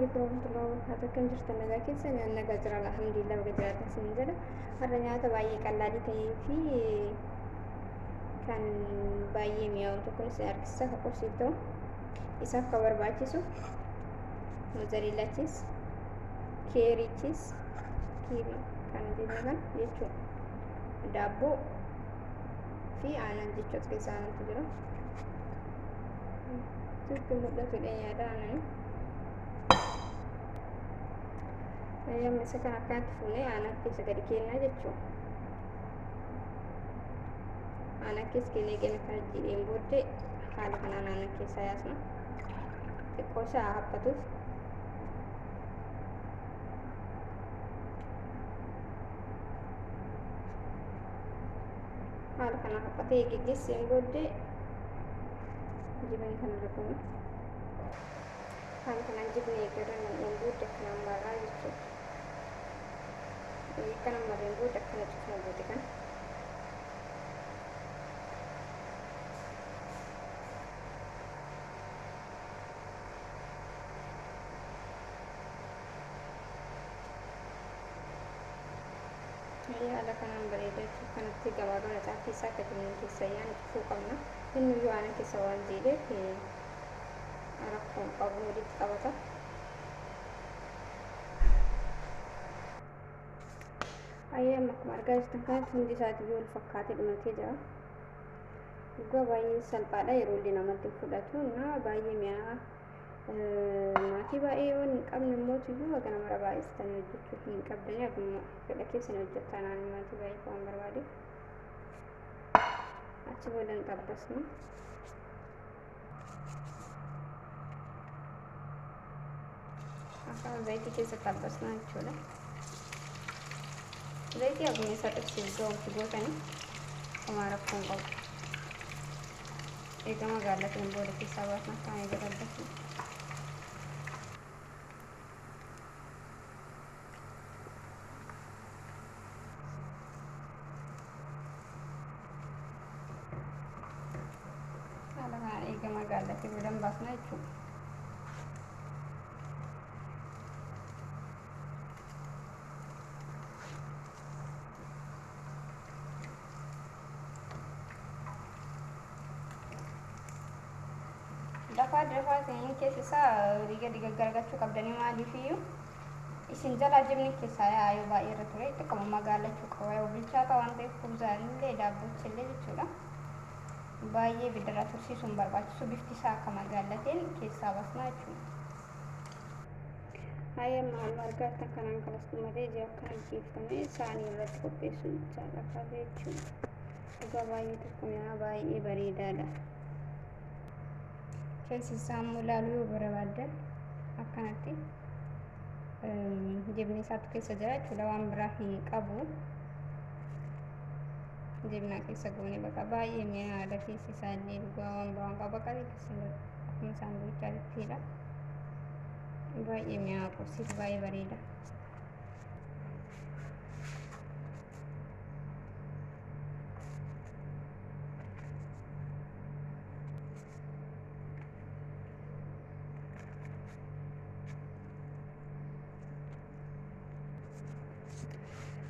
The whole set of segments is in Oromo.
alaikum warahmatullahi wabarakatuh. Akkam jirtan nagaa keessan? Ani nagaa jira alhamdulillah baga jiraatan isin jedha. Har'a nyaata baay'ee qallaalii ta'ee fi kan baay'ee mi'aawu tokko isin argisiisa kan qursiif ta'u. Isaaf kan barbaachisu mozzarella cheese, keerii cheese, kiirii kan jennu kan jechuudha. Daabboo fi aannan jechuudha as keessa aannantu jira. Sitti mul'atu dha yaada aannan. Amma isa kana akkanatti fuunee aannan keessa gadi kennaa jechuudha. Aannan keessa kennee gana kana jiidheen booddee haala kanaan aannan keessaa yaasna. Xiqqoo isaa haphatuuf. Haala kanaan haphatee geggeesseen booddee jibni kanarra goona. Haala kanaan jibni eegarra nam'een booddee akkanaan marraa jechuudha. Akkana marreen booda akkana cufna goote kana. Haala kanaan bareeda jechuudha. Kanatti gamaa gama caafii isaa akka jibni keessa yaa'an cufuu qabna. Inni iyyuu aannan keessa waan jiidheef rakkoo hin qabu walitti qabata. Baay'ee amma akkuma argaa jirtan kanatti hundi isaati yoo wal fakkaatee dhumatee jira. Dhugaa baay'ee salphaadha yeroo illee namatti hin fudhatu. Na baay'ee mi'aa. Maatii baay'ee yoo hin qabne immoo iyyuu haga nama baay'istanii hojjechuu hin qabdanii akkuma fedha keessan hojjettaa naan maatii baay'ee waan barbaadeef. Achi booda hin xabbasna. Akka zayitii keessa xabbasna jechuudha. Zayitii akkuma isa xibsiif ga'utti gootanii homaa rakkoo hin qabu. Eegama gaallateen booda keessaa baasna akkana eega xabbasna. Haala kanaan eegama gaallatee booda baasna jechuudha. Dafaa dafaa isin keessa isaa olii gadi gaggaragalchuu qabdanii maaliif iyyuu isin jalaa jibni keessaa yaa'a yoo baay'ee irra ture xiqquma magaalachuu qaba yoo bilchaata waan ta'eef kubzaan illee daabbochi illee jechuudha. Baay'ee ibiddarraa tursiisuun barbaachisu bifti isaa akka magaallateen keessaa baasnaa jechuudha. Haayee amma halluu argaa jirtan kanaan kanas dhumatee jira akkana geeffamee saanii irratti qopheessuun jechaadha kaafee jechuudha. Dhugaa baay'ee tokko mi'aa baay'ee bareedaadha. Keessi isaa immoo ilaaluu yoo barbaaddan akkanatti jibni isaatu keessa jira jechuudha waan biraa hin qabu. Jibnaa keessa goone baqa baay'ee mi'aadha keessi isaa illee dhugaa waan biraa hin qabu baqa akkuma saanduwichaattiidha. Baay'ee mi'aa qursiif baay'ee bareeda.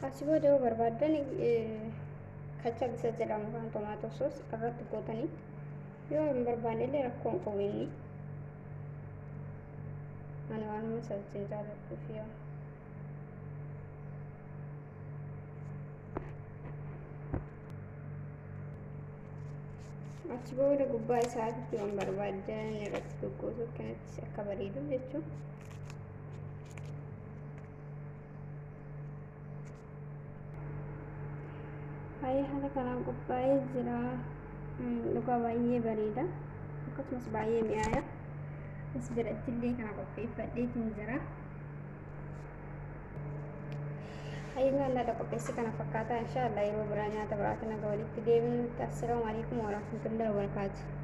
Achi booda yoo barbaaddan kacha bisa jedhamu kan tomaatoo soos irratti gootanii yoo hin barbaanne illee rakkoo hin qabu inni. Ani waanuma isa wajjin jaalladhuuf yoo. Achi booda gubbaa isaatti waan barbaaddan irratti goggootu akkanatti akka bareeduuf jechuudha. Baay'ee haala kanaan qophaa'ee jira. Dhugaa baay'ee bareeda. Akkasumas baay'ee mi'aaya. As biratti illee kana qopheeffadheetiin jira. Hayyuu nyaata qopheessi kana fakkaata. Inshaallah yeroo biraa nyaata biraatiin naga walitti deebinutti. Assalaamu alaikum warahmatullahi wabarakatuh.